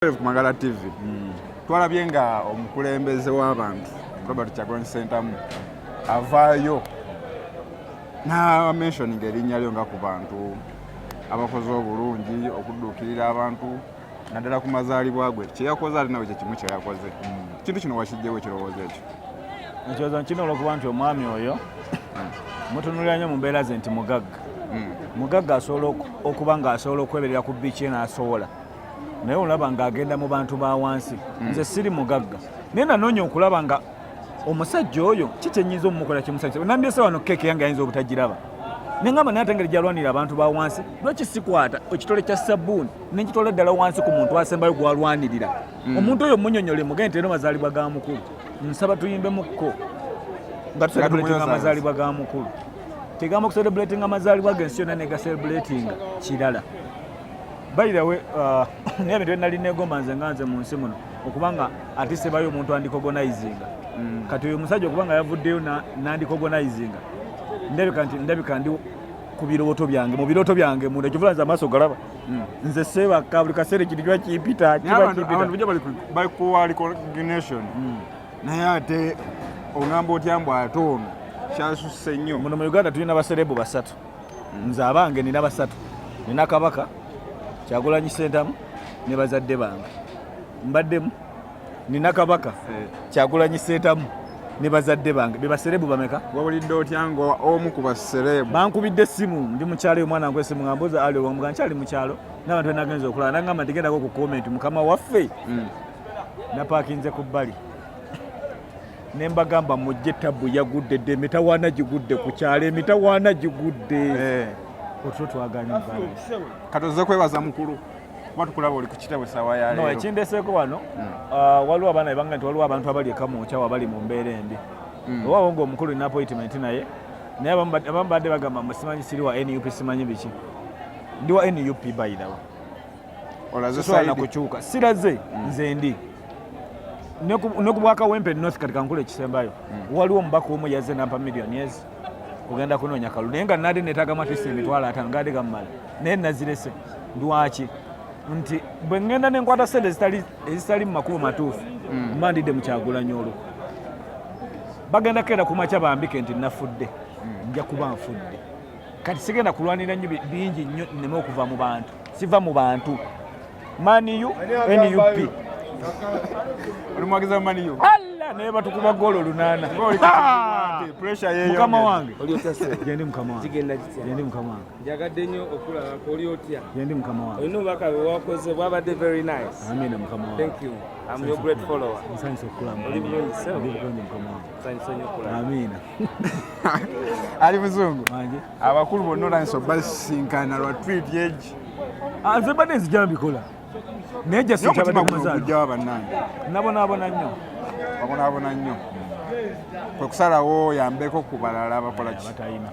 Ku Magala TV twalabye nga omukulembeze w'abantu Robert Kyagulanyi Ssentamu avaayo n'amentioninga erinnya lyo nga ku bantu abakoze obulungi okudduukirira abantu, naddala ku mazaalibwa gwe. Kyeyakoze ate nawe kyekimu kyeyakoze. Kintu kino wakijjewo ekirowoozo ekyo? Ekirowoozo nkino olwokuba nti omwami oyo mutunulira nnyo mu mbeera ze nti mugagga. Mugagga asobola okuba ng'asobola okweberera ku biiki ye n'asobola, naye olaba ng'agenda mu bantu ba wansi. Nze siri mugagga, naye nanoonya okulaba nga omusajja oyo ki kyenyinza omumukola kimusanyusa. Nandyese wano keeke yange ayinza obutagiraba, neŋamba, naye ate ngeri gyalwanira abantu ba wansi, lwaki sikwata ekitole kya sabbuuni nenkitwala ddala wansi ku muntu asembayo gwalwanirira? Omuntu oyo munyonyole, mugende nti ero mazaalibwa ga mukulu, nsaba tuyimbemukko nga tucelebratinga amazaalibwa ga mukulu. Kigamba okucelebratinga amazaalibwa gensi yonna negacelebratinga kirala. By the way, naye ebintu byenali negomba nze nga nze mu nsi muno okubanga ate sebayo omuntu andirecognizinga. Kati oyo omusajja okuba nga yavuddeyo nandirecognizinga, ndabika nti ndabika ndi ku birooto byange, mu birooto byange munda ekivula nze amaaso galaba. Nze seebaka, buli kaseera ekintu kiba kimpita. Naye Kiba kimpita. Abantu bujja bali kuwa recognition, naye ate ogamba otya mbu ate ono kyasusse nnyo? Muno mu Uganda tulina ba celeb basatu. Nze abange nina basatu: nina Kabaka Kyagulanyi Sentamu ne bazadde bange. Mbaddemu, nina Kabaka Kyagulanyi Sentamu ne bazadde bange, be ba celeb bameka? Wawulidde otya nga omu ku ba celeb? Bankubidde essimu, ndi mukyalo, omwana nkuba essimu nga mbuuza ali owamuga nkyali mukyalo n'abantu benagenza okulaba, nagamba nti gendako ku comment mukama waffe. Napaakinze ku bbali ne mbagamba, mujje, tabu yagudde dde, emitawaana gigudde ku kyalo, emitawaana gigudde. Otwo twaganye muganda. Katoze kwebaza mukulu kuba tukulaba oli ku kitabo essaawa ya No. leero. Ekindeseeko wano, waliwo abaana bebanga nti waliwo abantu abali ekamwokyawo abali mu mbeera embi. Owaawo ngaomukulu nina appointment naye, naye abamu badde bagamba mbu simanyi siri wa NUP, simanyi biki. Ndi wa NUP, by the way. Olaze Sisobola side. Nakukyuka siraze. Nze ndi ne ku bwakawempe North. Kati kankula ekisembayo, waliwo omubaka omu yazze nampa miliyoni ezi kugenda kunoonya kalulu, naye nga nade neetagamu atisi 50,000 gaade gammala, naye nazirese. Lwaki? Nti bwe ŋŋenda nenkwata sente ezitali mu makubo matuufu, mba ndidde mu Kyagulanyi. Olwo bagenda kenda ku makya bambike nti nafudde, nja kuba nfudde. Kati sigenda kulwanira nnyo bingi nnyo nneme okuva mu bantu. Siva mu bantu. Man U, NUP. Oli muwagizi wa Man U? Alla, naye batukuba golo 8. Pressure yeeyongera. Mukama wange. Oli otya ssebo? Gyendi, mukama wange. Kigenda kitya? Gyendi, mukama wange. Njagadde nnyo okulabako. Oli otya? Gyendi, mukama wange. Olina obubaka bwe wakoze, bwabadde very nice. Amina, mukama wange. Thank you, I'm your great follower. Nsanyusa okulaba. Oli bulungi ssebo? Ndi bulungi, mukama wange. Nsanyusa nnyo okulaba. Amina. Ali muzungu. Wange. Abakulu bonna olandisa obasisinkana lwa tweet egi. Ah, nze mbadde nzija mbikola, naye just Naye omutima nkyabadde guno kumazaalo. ogujjawa bannange? Nabonaabona nnyo. Wabonaabona nnyo, kwe kusalawo oyambeko ku balala abakola ki? Abatalina.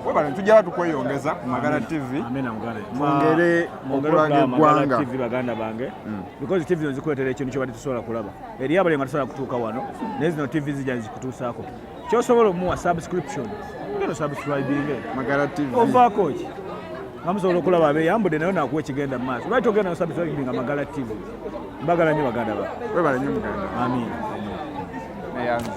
Webale, tujja tukweyongeza ku Magala TV. Amina, muganda. Mwongere Mwongere okulaga okulaba Magala eggwanga. TV, baganda bange, because TV zino zikuleetera ekintu kyobadde tusobola kulaba. Eri abali nga tusobola kutuuka wano, naye zino TV zijja zikutuusaako. Kyosobola omuwa subscription, genda subscribinge. Magala TV. Ovaako ki nga musobola okulaba abeyambudde, naye nakuwa ekigenda mu maaso. Lwaki ogenda nosubscribinga Magala TV? Mbagala nnyo, baganda ba. Webale nnyo, muganda. Amina. Neyanze.